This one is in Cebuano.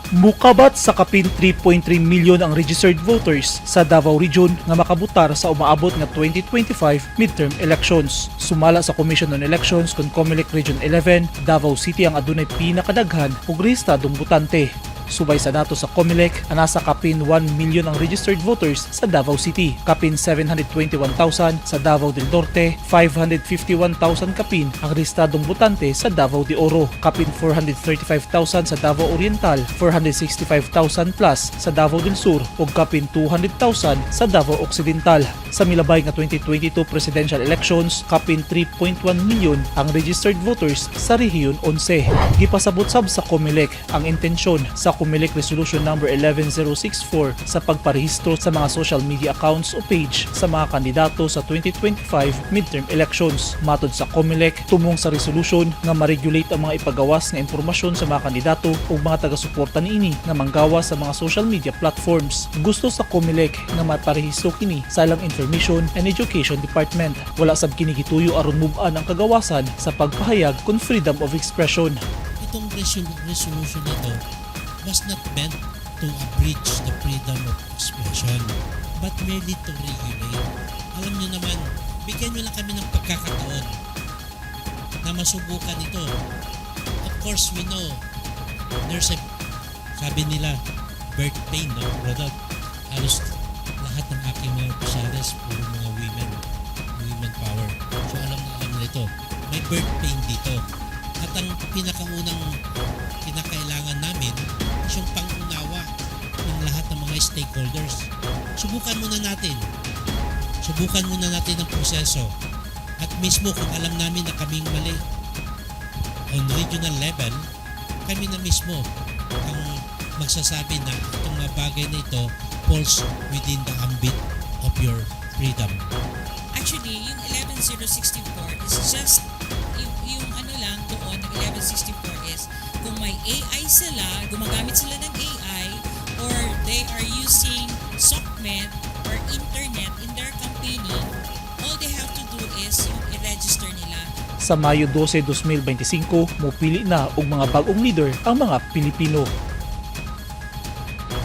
Mukabat sa kapin 3.3 million ang registered voters sa Davao Region nga makabutar sa umaabot nga 2025 midterm elections. Sumala sa Commission on Elections kon COMELEC Region 11, Davao City ang adunay pinakadaghan og rehistradong botante. Subay sa datos sa COMELEC, ang nasa kapin 1 million ang registered voters sa Davao City, kapin 721,000 sa Davao del Norte, 551,000 kapin ang rehistradong botante sa Davao de Oro, kapin 435,000 sa Davao Oriental, 465,000 plus sa Davao del Sur ug kapin 200,000 sa Davao Occidental. Sa milabay nga 2022 presidential elections, kapin 3.1 million ang registered voters sa Rehiyon 11. Gipasabot sab sa COMELEC ang intensyon sa COMELEC Resolution Number 11064 sa pagparehistro sa mga social media accounts o page sa mga kandidato sa 2025 midterm elections. Matod sa COMELEC, tumong sa resolution nga ma-regulate ang mga ipagawas nga impormasyon sa mga kandidato ug mga taga-suporta niini nga manggawas sa mga social media platforms. Gusto sa COMELEC nga maparehistro kini sa ilang Information and Education Department. Wala sab kini gituyo aron mub-an ang kagawasan sa pagpahayag kon freedom of expression. Itong resolution na ito was not meant to abridge the freedom of expression, but merely to regulate. Alam nyo naman, bigyan nyo lang kami ng pagkakataon na masubukan ito. Of course, we know there's a, sabi nila, birth pain, no, Rodolph? Halos lahat ng aking mga opisyales, puro mga women, women power. So alam na alam nila ito. May birth pain dito. At ang pinakaunang kinakailangan namin is yung pangunawa ng lahat ng mga stakeholders. Subukan muna natin. Subukan muna natin ang proseso. At mismo kung alam namin na kaming mali on regional level, kami na mismo ang magsasabi na itong mga bagay na ito falls within the ambit of your freedom. Actually, yung 11064 is just, yung ano lang doon, ng 1164 is, kung may AI sila, gumagamit sila ng AI, or they are using SOCMED or internet in their campaigning, all they have to do is yung i-register nila. Sa Mayo 12, 2025, mupili na og mga bag-ong leader ang mga Pilipino.